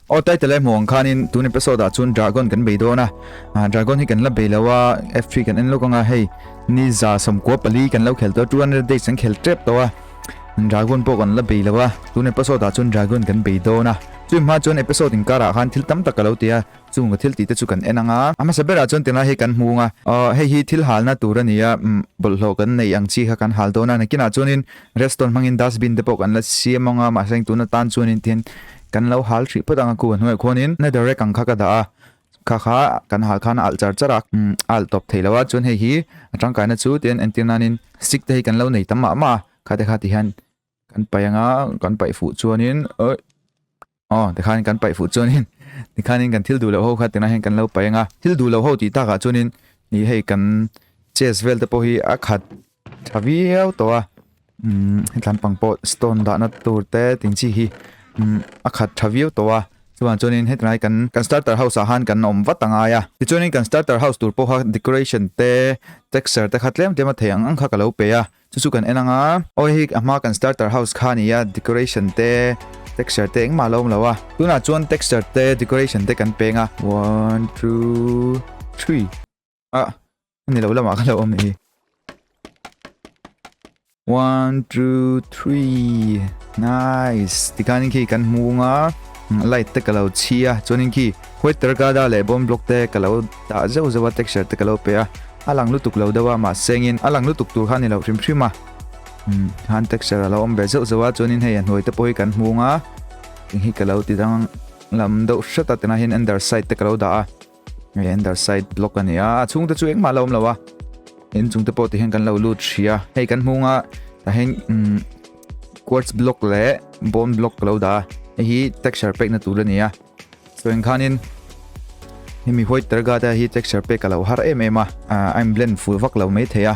Aw title a hmuh ang khanin tun episode ah chuan dragon kan bei dawn a, ah dragon hi kan la bei lo a, F3 kan en lawk anga hei ni 114 kan lo khel tawh a, 200 days kan khel tep tawh a, dragon pawh kan la bei lo a, tun episode ah chuan dragon kan bei dawn a. Chumi hma chuan episode inkar ah khan thil tam tak ka lo ti a, chung ka thil tih te chu kan en anga. A hmasa berah chuan tunlai hei kan hmung a, aw hei hi thil halna tur a ni a, umm bawlhhlawh kan neih ang chi kha kan hal dawn a, nakinah chuanin Redstone hmangin dustbin te pawh kan la siam ang a, mahse tun atan chuanin tihian kan lo hal hrih phawt ang a, khu a hnuaiah khuanin netherrack ang kha ka dah a, kha kha kan hal khan a alh char char a, umm a alh tawp thei lo a, chuan hei hi a tangkaina chu tihian entir nanin stick te hi kan lo nei tam mah mah a, kha te kha tihian kan paih ang a, kan paih fuh chuanin awih. Aw tikhan kan paih fuh chuanin tikhanin kan thil duh loh ho kha tunah hian kan lo paih ang a, thil duh loh ho tih takah chuanin ih hei kan chest vel te pawh hi a khat tha viau tawh a umm hetlam pang pawh stone dahna tur te tin chi hi umm a khat tha viau tawh a chuvang chuanin hetlai kan kan starter house ah khan kan awm vat a ngai a tichuanin kan starter house tur pawh kha decoration te texture te kha tlem tlem a thei ang ang kha ka lo pe a. Chu chu kan en ang a, awi hei a hma kan starter house kha a ni a, decoration te texture te engmah a lo awm lo a, tunah chuan texture te decoration te kan peng a, one two three ah a ni lo lamah ka lo awm hi one two three nice tikhanin khi kan hmung a light te ka lo chhi a chuanin khi white terracotta leh bone block te ka lo dah zeuh zeuh a texture te ka lo pe a. A lang lutuk lo deuh a, mahse engin a lang lutuk tur kha a ni lo hrim hrim a. Umm khan texture a lo awm ve zeuh zeuh a, chuanin hei a hnuai te pawh hi kan hmung a, eng hi ka lo ti dang lam deuh hret a, tunah hian ender side te ka lo dah a, hei ender side block a ni a, a chhung te chu engmah a lo awm lo a, inchung te pawh ti hian kan lo lut hrih a, hei kan hmung a tah hian umm quartz block leh bone block ka lo dah a, hei hi texture pekna tur a ni a. Chuan khanin hemi white tergata hi texture pek a lo har em em a a in blend full vak lo mai thei a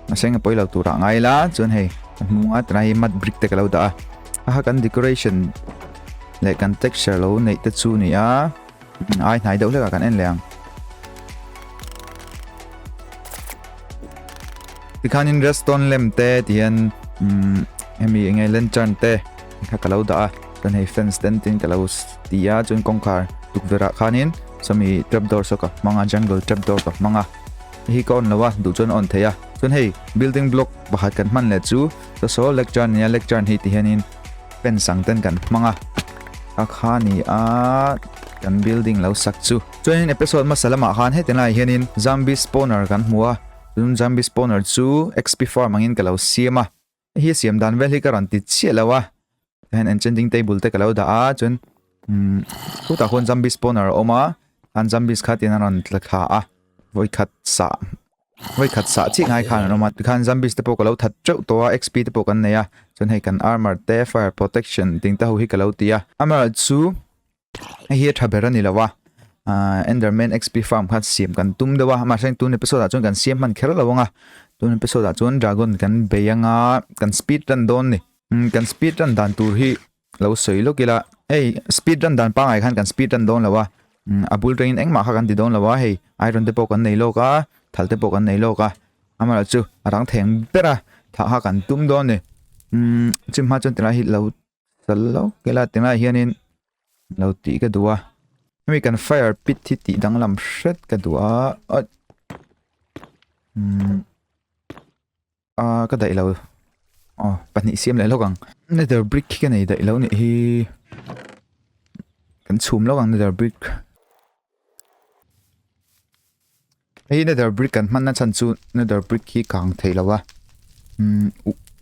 mahse a pawi lo turah ngai la chuan hei ka hmung a tunah hi mud brick te ka lo dah a a ha kan decoration leh kan texture lo neih te chu ni a ai hnai deuh hlek ah kan en leh ang tikhanin redstone lamp te tihian hemi enge lantern te kha ka lo dah a chuan hei fence ten tin ka lo ti a chuan kawngkhar tukverh ah khanin sawmi trapdoor saw ka hmang a jungle trapdoor ka hmang a hei hi ka on lo a duh chuan a on thei a chuan hei building block pakhat kan hman leh chu saw saw lectern nia lectern hi ti hianin fence ang ten kan hmang a a kha ni a kan building lo sak chu chuanin episode hmasa lamah khan heti laiah hianin zombie spawner kan hmu a chuan zombie spawner chu xp farm angin ka lo siam a. Hei hi siam dan vel hi ka rawn ti chiah lo a hian enchanting table te ka lo dah a chuan umm khutah khuan zombie spawner a awm a an zombies kha tin a rawn tla thla a vawikhat sah vawikhat sah chiah ngai khan an awm a tikhan zombies te pawh ka lo that teuh tawh a xp te pawh kan nei a chuan hei kan armor te fire protection ting te ho hi ka lo ti a amaherawhchu Hei hi a tha ber a ni lo a, ahh Enderman XP farm khan siam kan tum deuh a, mahse tun episode ah chuan kan siam hman kher lo ang a, tun episode ah chuan dragon kan bei ang a, kan speed run dawn a ni, umm kan speed run dan tur hi lo sawi lawk ila, hei speed run dan pangngai khan kan speed run dawn lo a, umm a bul tangin engmah kha kan ti dawn lo a, hei iron te pawh kan nei lawk a, thal te pawh kan nei lawk a, amaherawhchu chu a rang theng ber a, thah kha kan tum dawn a ni, umm chumi hma chuan tilai hi lo. Sal lo kela tingai hianin lo tih ka duh a hemi kan fire pit hi tih danglam hret ka duh a umm a ka daih lo aw pahnih siam leh lawk ang nether brick hi ka nei daih lo nih hi kan chhum lawk ang nether brick hei nether brick kan hman na chhan chu nether brick hi kang thei lo a umm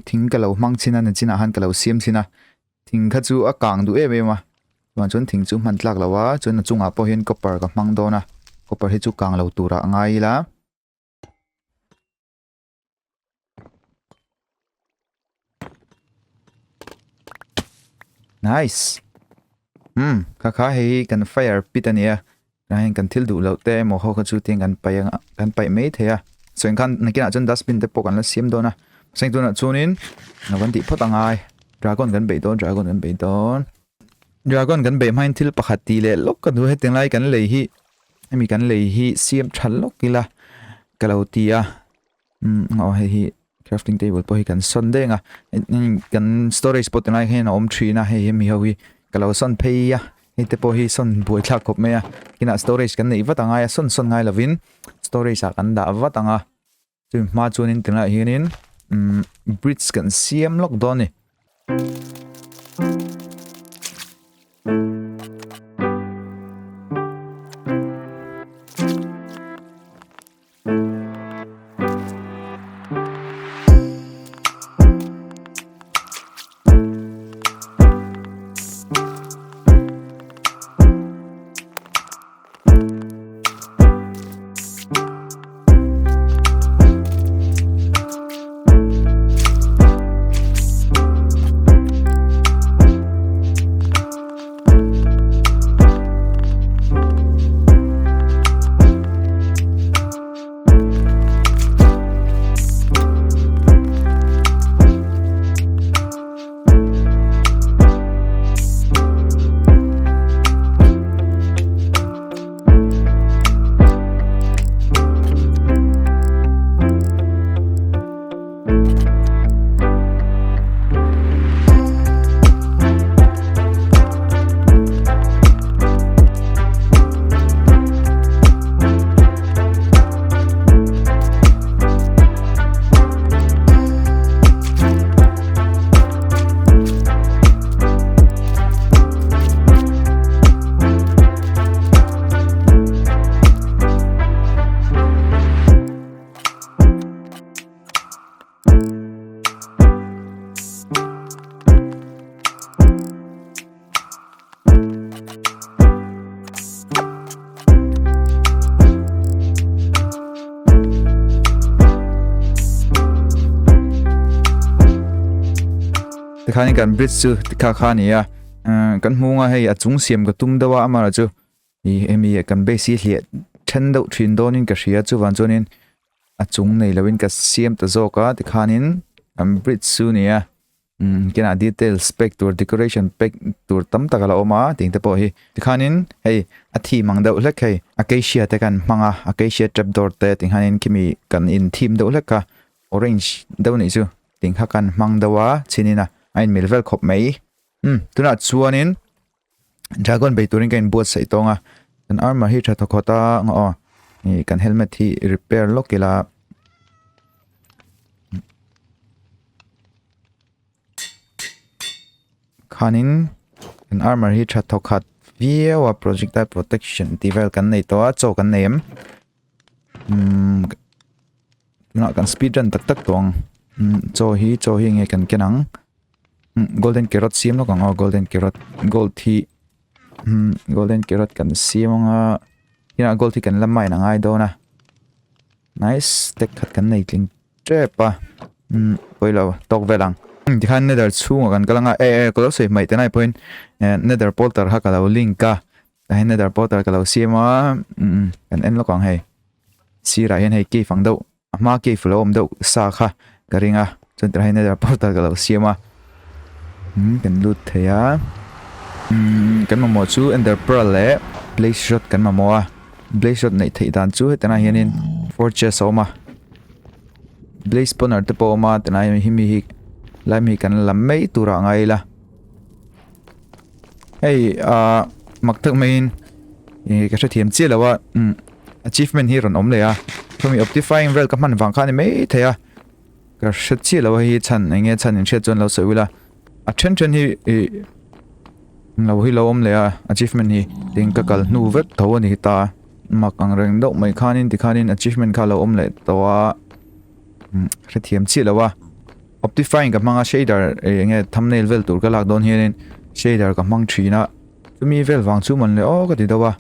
thing ka lo hmang chin a ni chinah khan ka lo siam chin a thing kha chu a kang duh em em a chuan chuan thing chu hman tlak lo a chuan a chungah pawh hian copper ka hmang dawn a copper hi chu kang lo turah a ngai ila. Nice. Hmm, kha kha hei hi kan fire pit a nia. Tah hian kan thil duh loh te emaw ho kha chu tiang kan paih anga kan paih mai thei a. Chuan khan nakinah chuan dustbin te pawh kan la siam dawn a. Mahse tunah chuanin lo kan tih phawt a ngai. Dragon kan beih dawn, dragon kan beih dawn. Dragon kan beih hmain thil pakhat tih leh lawk ka duh hetiang lai kan lei hi hemi kan lei hi siam tha lawk ila ka lo ti a. Umm aw hei hi crafting table pawh hi kan sawn daih ang a kan storage pawh tunlai hian a awm thin a hei hemi ho hi ka lo sawn phei a. Hei te pawh hi sawn buaithlak khawp mai a, kinah storage kan neih vat angai a, sawn sawn ngai lovin storage ah kan dah vat ang a. Chumi hma chuanin tunah hianin umm bridge kan siam lawk dawn a ni. Tikhanin kan bridge chu tikha kha a ni a kan hmung a hei a chung siam ka tum deuh a amaherawhchu ih hemi kan base hi hliah then deuh thin dawnin ka hria chuvang chuanin a chung nei loin ka siam ta zawk a tikhanin kan bridge chu a ni a. Umm kinah details pek tur decoration pek tur tam tak a la awm a tih te pawh hi tikhanin hei a theme ang deuh hlek hei acacia te kan hmang a acacia trap door te tikhanin khimi kan in theme deuh hlek kha orange deuh nih chu tih kha kan hmang deuh a chhinin a a inmil vel khawp mai umm tunah chuanin dragon bei turin ka inbuatsaih tawng a kan armor hi tha thawk hawt a aw ih kan helmet hi repair lawk ila. Khanin kan armor hi tha thawk khat viau a projectile protection tih vel kan nei tawh a chaw kan nei em umm tunah kan speed run tak tak tawh ang umm chaw hi chaw hi enge kan ken ang umm golden carrot siam lawk ang aw golden carrot gold hi umm golden carrot kan siam ang a tinah gold hi kan la mine a ngai dawn a. Nice tek khat kan nei tling tep a umm pawilo tawk vel ang tikhan nether chhungah kan kal anga e e ka lo sawi hmaih te nai pawhin eh nether portal kha ka lo link a tah hian nether portal ka lo siam a umm kan en lawk ang hei sirah hian hei cave ang deuh a hma cave lo awm deuh sa kha ka ring a chuan tirah hian nether portal ka lo siam a umm kan lut thei a umm kan mamawh chu ender pearl leh blaze rod kan mamawh a. Blaze rod neih theih dan chu hetlaiah hianin fortress a awm a blaze spawner te pawh a awm a tilai hi mi hi lai mi hi kan la mai turah a ngai ila hei ahh mak tak maiin ih ka hrethiam chiah lo a umm achievement hi a rawn awm leh a khawmi optifine vel ka hman vang kha a ni maithei a ka hre chiah lo a hei hi chhan eng nge chhan in hriat chuan lo sawi ula a then then hi ih lo hi lo awm leh a achievement hi tin ka kal hnu vek tho a ni ta mak ang reng deuh mai khanin tikhanin achievement kha a lo awm leh tawh a umm hrethiam chiah lo a optifine ka hmang a shader ih eng nge thumbnail vel tur ka lak dawn hianin shader ka hmang thin a chumi vel vang chu mawn le aw ka ti deuh a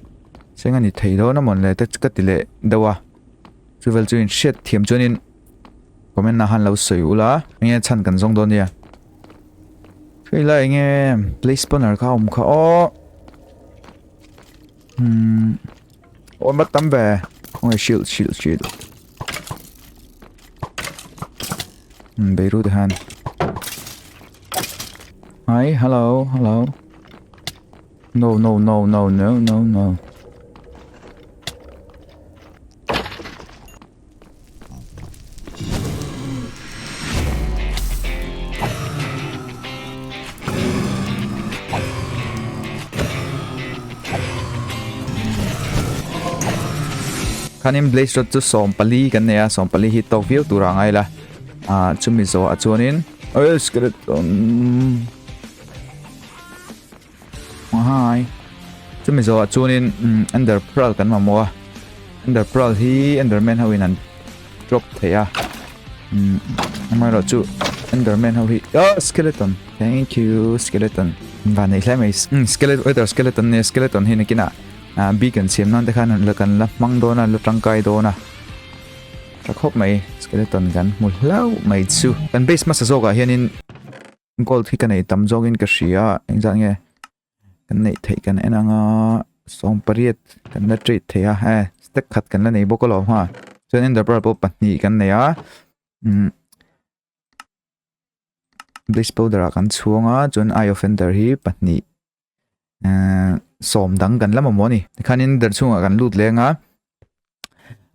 seng a ni thei dawn a mawn le te ka ti leh deuh a chuvel chu inhriat thiam chuanin. Comment ah han lo sawi ula enge chhan kan zawng dawn nia hei lai enge play spawner kha a awm kha aw umm aw mat tam ve khawnge shield shield shield umm beirut ah hian hi hello hello no no no no no no no. Khanin blaze rod chu 14 kan nei a, 14 hi tawk viau tur a ngai la. Ah chumi zawh ah chuanin eh skeleton Hi. Chumi zawh ah chuanin ender pearl kan mamawh a. Ender pearl hi enderman ho in an drop thei a. Amaherawh chu enderman ho hi oh skeleton thank you skeleton van nei hle mai skeleton wither skeleton nia skeleton hi nakinah ah beacon siam nan te khan la kan la hmang dawn a la tangkai dawn a tha khawp mai skeleton kan hmu hlauh mai chu kan base hmasa zawkah hianin gold hi ka nei tam zawkin ka hria engzah nge kan neih theih kan en anga 18 kan la trade thei a he stack khat kan la nei bawk alawm ha chuan ender pearl pawh pahnih kan nei a umm blaze powder ah kan chhuang a chuan eye of ender hi pahnih ehh sawm dang kan la mamawh a ni tikhanin ender chhungah kan lut leng a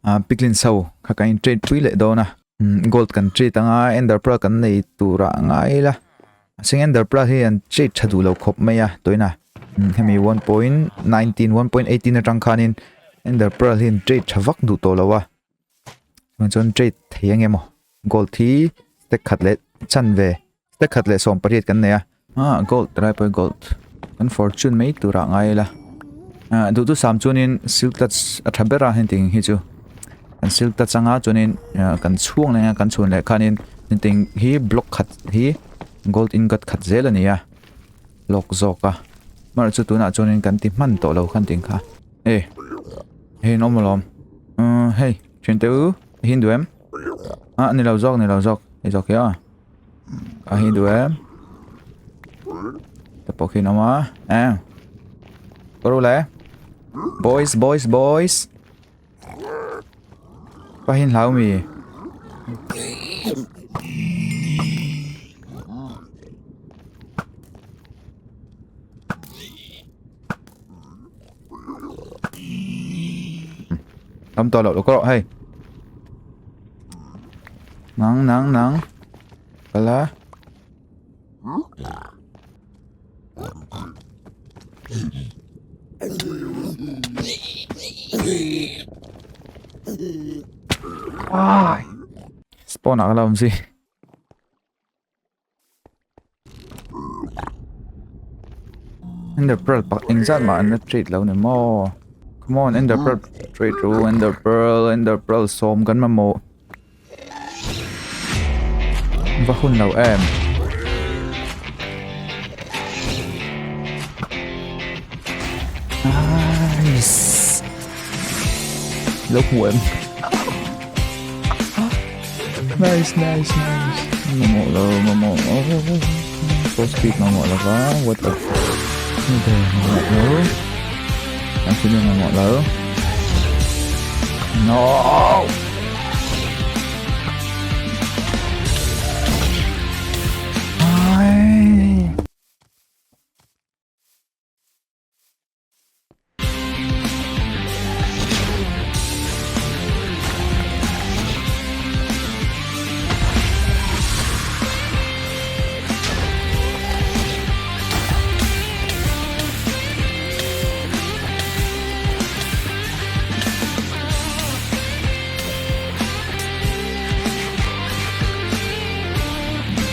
ah piglins ho kha kan in trade pui leh dawn a gold kan trade anga ender pearl kan nei tur ah ngai ila a chhing ender pearl hi an trade tha duh lo khawp mai a tawina hemi 1.19 1.18 atang khanin ender pearl hi an trade tha vak duh tawh lo a chuan trade thei ang emaw gold hi stack khat leh chanve stack khat leh 18 kan nei a ah gold rai pawh gold kan fortune mai turah ngai ila ah duh chu sam chuanin silk touch a tha ber a heng hi chu kan silk touch anga chuanin kan chhung leh kan chhun leh khanin heng hi block khat hi gold ingot khat zel a ni a lawk zawk a mahse chu tunah chuanin kan ti hman tawh lo khan ting kha e hei an awm alawm hei thian te u hindu em ah ni lo zawk ni lo zawk hei zawk hi a a hindu em te pawh khi an awm a eh kawr le boys boys boys pa hin hlau mi Không to lộ được có hay. Nắng nắng nắng. Kala. Ai. Spawn ah ka la awm si. Ender pearl pak engzat mah an la trade lo ni maw. Come on ender pearl trade ru ender pearl ender pearl sawm kan mamawh. Va hun lo em. Nice. Lo hmu em. Nice, nice, nice. Mamawh lo, mamawh lo. Full speed mamawh lo va. What the fuck? Mamawh lo. Ang sino mamawh lo. No! Ai.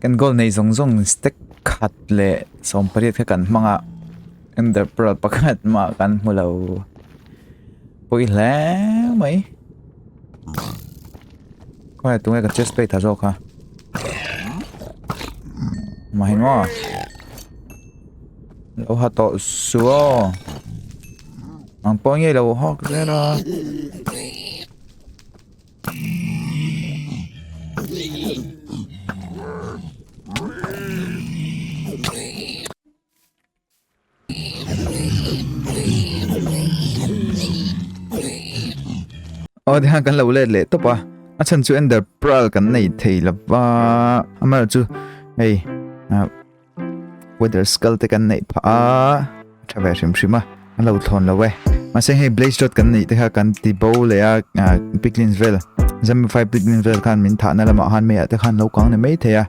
Kan goal nei zawng zawng stack khat leh 18 kha kan hmang a ender pearl pakhat mah kan hmu lo pawi hle mai khawnge tunge ka chest plate ha zawk kha mahingaw Lo ha tawh su aw. Ang pawh nge lo hawk zel a. Aw tihian kan lo let leh tawp a. A chhan chu ender pearl kan nei thei lova. Amaherawhchu hei ah Weather skull te kan neih phah a tha ve hrim hrim a an lo thlawn lo e mahse hei blaze rod kan neih te kha kan ti bo leh a ah piglins vel zombify piglins vel khan min thah na lamah khan mei ah te khan lo kang ni mai thei a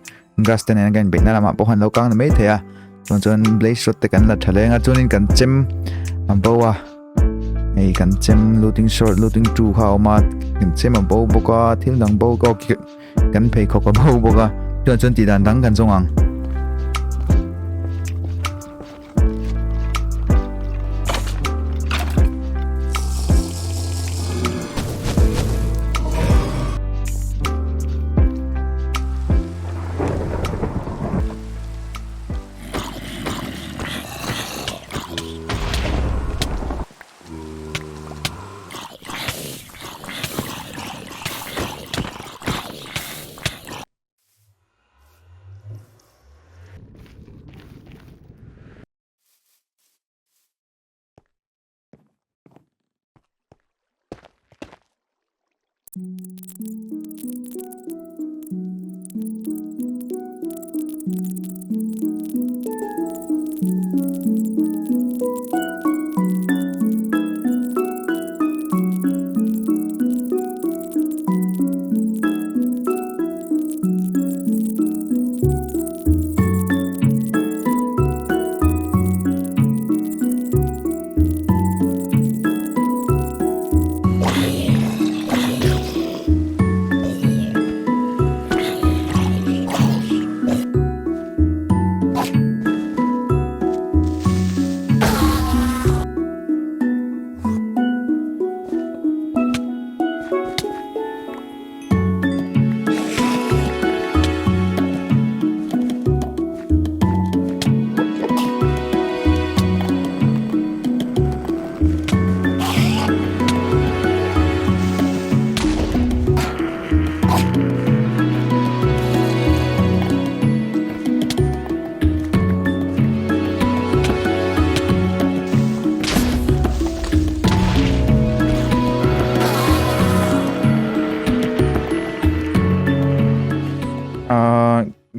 grass te nen kan inbeih na lamah pawh khan lo kang ni mai thei a chuan chuan blaze rod te kan la tha leng a chuanin kan chem a bo a. Hei kan chem looting short looting two kha a awm a kan chem a bo bawk a thil dang bo ka kan pheikhawk a bo bawk a chuan chuan tih dan dang kan zawng ang.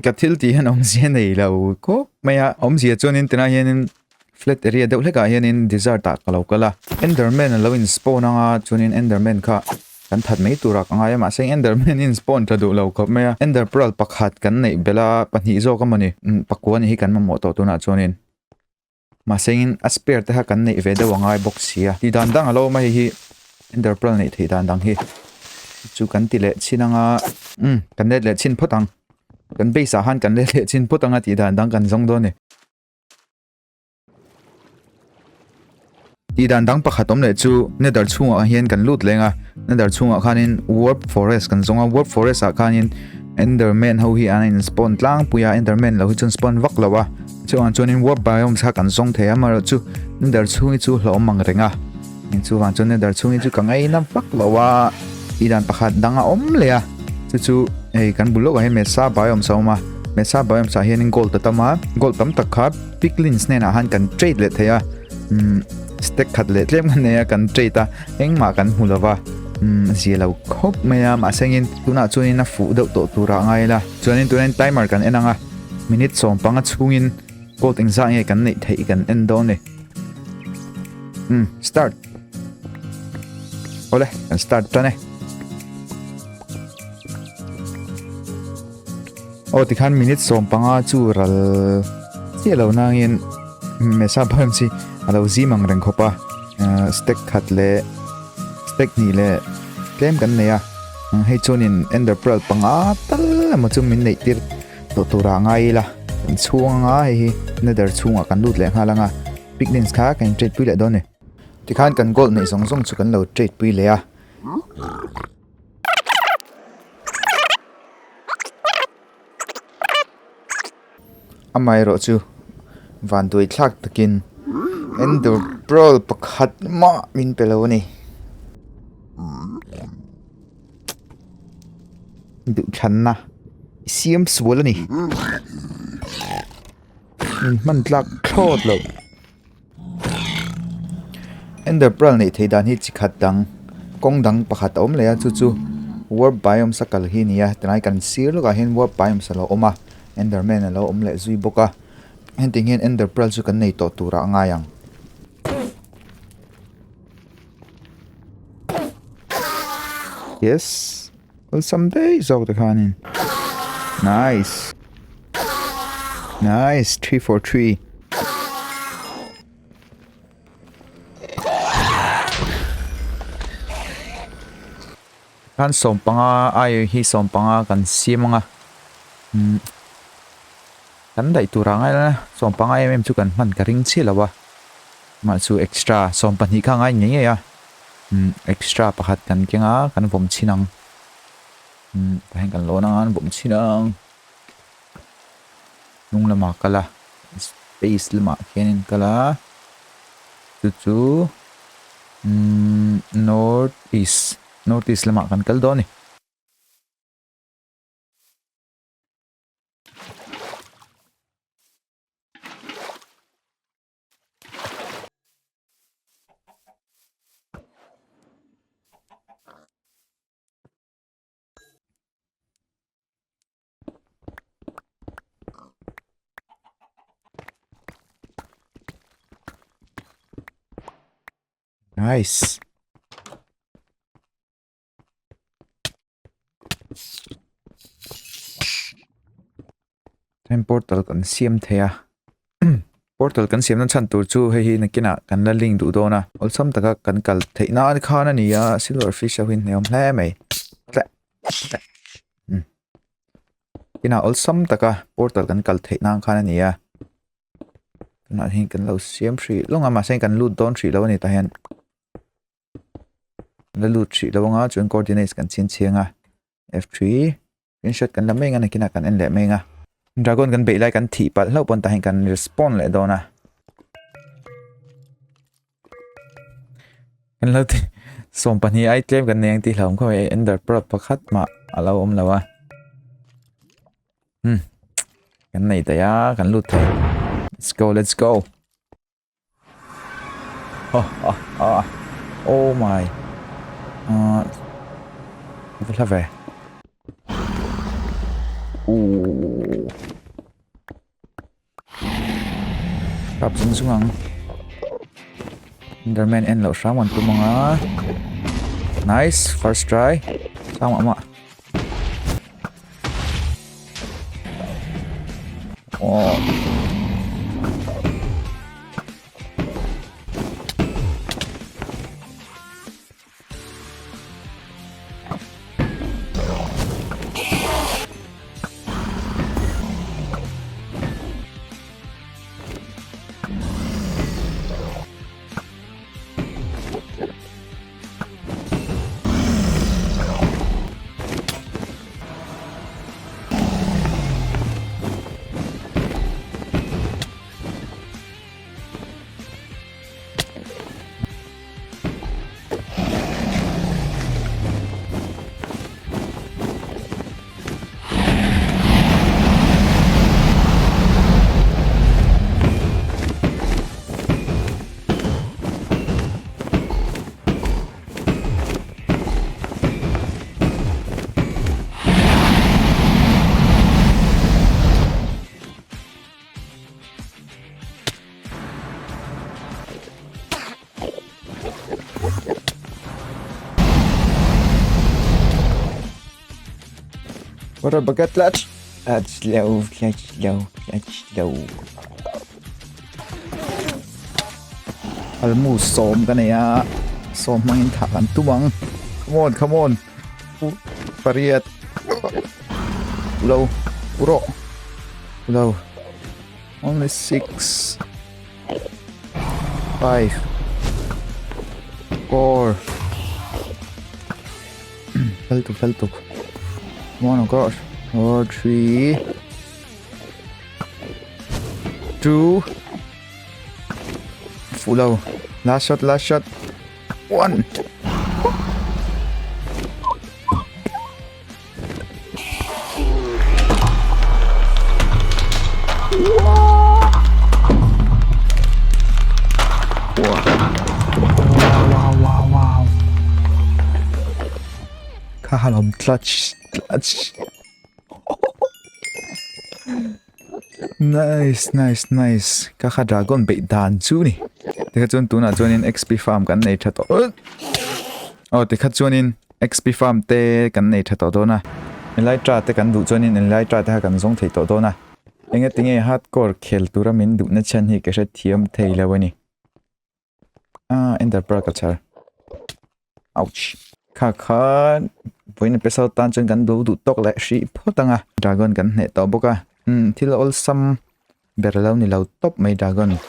Ka thil tih hian awmzia nei lo khawp mai a awmzia chuanin tunah hianin flat area deuh hlekah hianin desert ah ka lo kal a enderman a lo in spawn anga chuanin enderman kha kan that mai turah ka ngai a mahse enderman in spawn tha duh lo khawp mai a ender pearl pakhat kan neih belh a pahnih zawk amawni pakua ni hi kan mamawh tawh tunah chuanin. Mahse in a spare te kha kan neih ve deuh a ngai bawk si a. Tih dan dang a lo awm a hei hi ender pearl neih theih dan dang hi chu kan ti leh chin anga umm kan let leh chin phawt ang. Kan base ah khan kan let leh chin phawt anga tih dan dang kan zawng dawn a ni. Tih dan dang pakhat awm leh chu nether chhungah hian kan lut leng a nether chhungah khanin warp forest kan zawng a warp forest ah khanin enderman ho hi an in spawn tlangpui a enderman lo hi chuan spawn vak lo a. Chuan chuanin warp biomes kha kan zawng thei a amaherawhchu nether chhung hi chu hlauhawm ang reng a chuvang chuan nether chhung hi chu ka ngaina vak lo a tih dan pakhat dang a awm leh a chu chu hei kan bul lawkah hian mesa biomes a awm a mesa biomes ah hianin gold a tam a gold tam tak kha piglins hnenah khan kan trade leh thei a umm stack khat leh tlem kan nei a kan trade a engmah kan hmu lova umm zia lo khawp mai a mahse engin tunah chuanin a fuh deuh tawh turah a ngai ila chuanin tunin timer kan en ang a. Minute 15 chhungin gold engzah nge kan neih theih kan en dawn ni. Um, start. Ole, kan start tan e. Aw tikhan minute 15 chu ral chiah lo nangin mesa bam chi alo zim ang reng khawp a. Stack khat leh stack hnih leh tlem kan nei a. Hei chuanin ender pearl panga tal emaw chu min neih tir tawh turah ngai ila kan chhung anga hei hi nether chhungah kan lut leh nghal anga piglins kha kan trade pui leh dawn a ni tikhan kan gold neih zawng zawng chu kan lo trade pui leh a. Amaherawhchu vanduai thlak takin ender pearl pakhat mah min pe lo a ni. Duhthlanna i siam sual a ni. Min hman tlak thlawt loh. Ender pearl neih theih dan hi chi khat dang kawng dang pakhat a awm leh a chu chu warp biomes a kal hi a ni a tilai kan sir lawkah hian warp biomes a lo awm a enderman a lo awm leh zui bawk a hetiang hian ender pearl chu kan nei tawh turah a ngai ang. Yes. Awlsam daih zawk te khanin. Nice. Nice. 3 for 3. Khan sawmpanga ai hi sawmpanga kan siam anga umm kan daih tur ah ngai la sawmpanga em em chu kan hman ka ring chiah lo a mah chu extra sawmpahnih kha ngai ngei ngei a umm extra pakhat kan keng a kan vawm chhin ang umm tah hian kan lawn anga an vawm chhin ang hnung lamah kal a space lamah khianin kal a chu chu umm north east north east lamah kan kal dawn a ni. Nice. Time portal kan siam thei a portal kan siam na chhan tur chu hei hi nakinah kan la link duh dawn a awlsam taka kan kal theih nan khan a ni a silver fish ho hi hneawm hle mai tle tle umm kinah awlsam taka portal kan kal theih nan khan a ni a tunah hian kan lo siam hrih lawng a mahse kan lut dawn hrih lo a ni tah hian. La lut hrih lo anga chuan coordinates kan chhin chhiang a f3 screenshot kan la mai anga nakinah kan en leh mai anga dragon kan beih lai kan thih palh hlauh pawn tah hian kan respawn leh dawn a kan lo ti sawm pahnih ai tlem kan nei ang tih hlauhawm khawp mai ender pearl pakhat mah a lo awm lo a hmm kan nei daih a kan lut thei let's go let's go. Ha ha ha oh my ah va hla ve ooh kap zung zung ang Enderman en loh hram an tum anga nice first try sang mah mah Oh. Water bucket clutch. Clutch low, clutch low, clutch low. Almu sawm ka nei a sawm hmangin thah kan tum ang come on come on pariat lo rawh lo only 6 5 4 fel tuk fel tuk come on oh gosh 4 3 2 Fuh lo. Last shot, last shot. 1. Wow, wow, wow. Kha halom clutch, clutch. Nice, nice, nice. Ka kha dragon beih dan chu ni. Tikha chuan tunah chuanin XP farm kan nei tha tawh. Oh, tikha chuanin XP farm te kan nei tha tawh dawn a. Elytra te kan duh chuanin Elytra te kha kan zawng thei tawh dawn a. Enga tinge hardcore khel tura min duhna chhan hi ka hrethiam thei lo a ni. Ah, ender pearl ka chhar. Ouch. Kha kha Vawiin episode tan chuan kan lo duh tawk leh hrih phawt ang a. Dragon kan hneh tawh bawk a. Umm thil awlsam ber lo ni lo tawp mai dragon.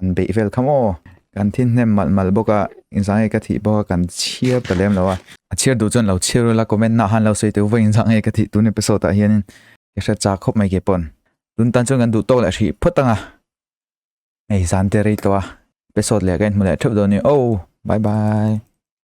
An beih vel kha maw? Kan thi hnem malh malh bawk a, inzah nge ka thih bawk a kan chhiar ta lem lo a. A chhiar duh chuan lo chhiar ula comment nah han lo sawi teh u vawiin inzah nge ka thih tun episode ah hianin ka hre chak khawp mai ke pawn. Tun tan chuan kan duh tawk leh hrih phawt ang a. Hei zan te rei tawh a, episode leh ka inhmu leh theuh dawn a ni. Oh! Bye bye!